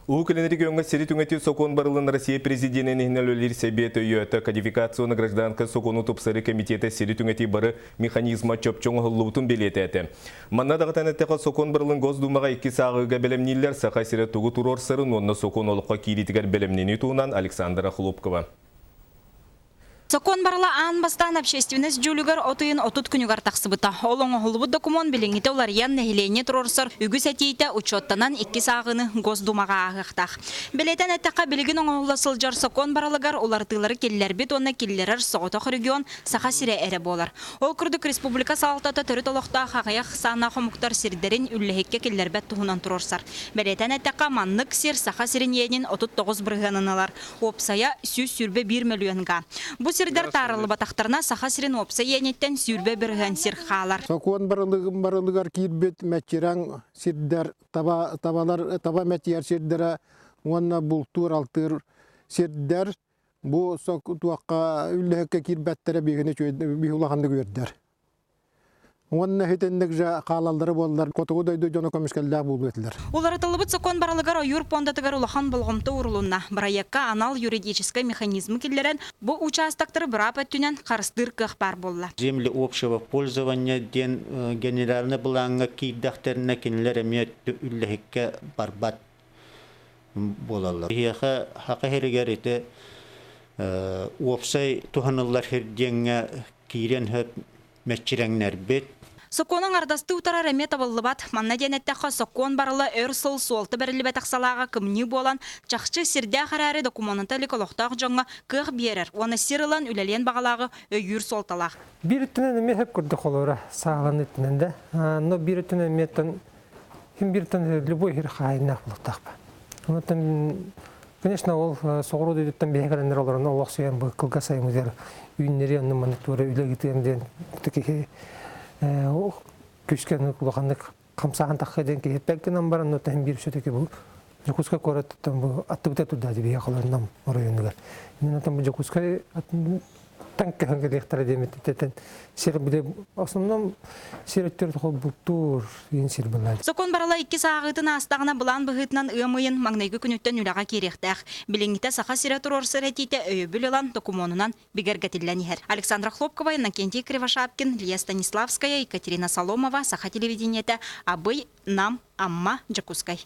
Уһук Илин региоҥҥа сири түҥэтии сокуон барылын Россия Президенин иһинэн үлэлиир Сэбиэт өйөөтө. Кодификация уонна гражданскай сокуону тупсарыы кэмитиэтэ сири түҥэтии бары механизма чопчу оҥоһуллубутун бэлиэтээтэ. Манна даҕатан эттэххэ, сокуон барылын Госдумаҕа иккис ааҕыыга бэлэмнииллэр. Саха сирэ тугу туруорсарын уонна сокуон олоххо киириитигэр бэлэмнэнии туһунан Александра Хлопкова. Сокуон барыла аан бастаан общественность дьүүлүгэр от ыйын 30 күнүгэр тахсыбыта. Ол оҥоһуллубут докумуон билиҥҥитэ уларыйан, нэһилиэнньэ туруорсар үгүс этиитэ учуоттанан иккис ааҕыыны Госдумаҕа ааһыахтаах. Бэлиэтээн эттэххэ, билигин оҥоһулла сылдьар сокуон барылыгар уларытыылары киллэрбит уонна киллэрэр соҕотох регион Саха сирэ эрэ буолар. Ол курдук республика салалтата төрүт олохтоох аҕыйах ахсааннаах омуктар сирдэрин үллэһиккэ киллэрбэт туһунан туруорсар. Бэлиэтээн эттэххэ, маннык сир Саха сирин иэнин 39 бырыһыанын ылар. Уопсайа 121 мөлүйүөн га. Бу сирдэр таарыллыбатахтарына Саха сирин уопсай иэниттэн 20% сир хаалар. Сокуон барылыгар киирбит мэччирэҥ сирдэр, таба, табалар, таба мэтийэр сирдэрэ уонна бултуур-алтыыр сирдэр бу туохха үллэһиккэ киирбэттэрэ биһигини биһи улаханнык үөрдэр. Уонна итинник же хаалаллара буоллар, хотугу дойду дьоно көмүскэллээх буолуо этилэр. Уларытыллыбыт сокуон барылыгар ойуур пуондатыгар улахан болҕомто уурулунна. Бырайыакка анал юридическай механизмы киллэрэн, бу учаастактары быраап өттүнэн харыстыыр кыах баар буолла. Земли общего пользования диэн генеральный былааҥҥа киирдэхтэринэ кинилэр эмиэ үллэһиккэ барбат буолаллар. Биһиэхэ Саха сиригэр ити уопсай туһаныллар сир диэҥҥэ киирэн сөп мэччирэҥнэрбит. Сокуону аҥардастыы утарар эмиэ табыллыбат. Манна диэн эттэххэ, сокуон барыла өр сыл суолта бэриллибэтэх салааҕа кымньыы буолан, чахчы сирдээх эрээри докумуоната илик олохтоох дьоҥҥо кыах биэрэр уонна сир ылан үлэлиэн баҕалааҕы өйүүр суолталаах. Биир өттүнэн эмиэ сөп курдук олора саалан өттүнэн да. Но биир өттүнэн эмиэ хим бииртэн любой хир хаайыннаах булуктаахпа. Онтон конечно ол соҕуруу дойдуттан биһи кэлэннэр олорон олохсуйан бу кылгас сайыммытыгар үүннэри онно маннык туора үлэ ыытыам диэн киһи күүскэ улаханнык хамсаан тахха диэн киһи гынан баран но таһым биир все-таки бу Дьокуускай куораттан бу аттыбыта турдаады биһи холонном оройуонугар. Мен отон бу Дьокуускай тан көһөн кэлиэхтэрэ диэмиттэн сир биле основном сир өттөр бултуур иин сир булар. Сокуон барыла иккис ааҕыытын аастаҕына былаан быһыытынан ыам ыйын маҥнайгы күнүттэн үлэҕэ киириэхтээх. Билиҥҥитэ Саха сирэ туруорсар этиитэ өйөбүл ылан докумуонунан бигэргэтиллэн иһэр. Александра Хлопкова, Иннокентий Кривошапкин, Лия Станиславская, Екатерина Соломова, Саха телевидениетэ, Абый, Нам, Амма, Дьокуускай.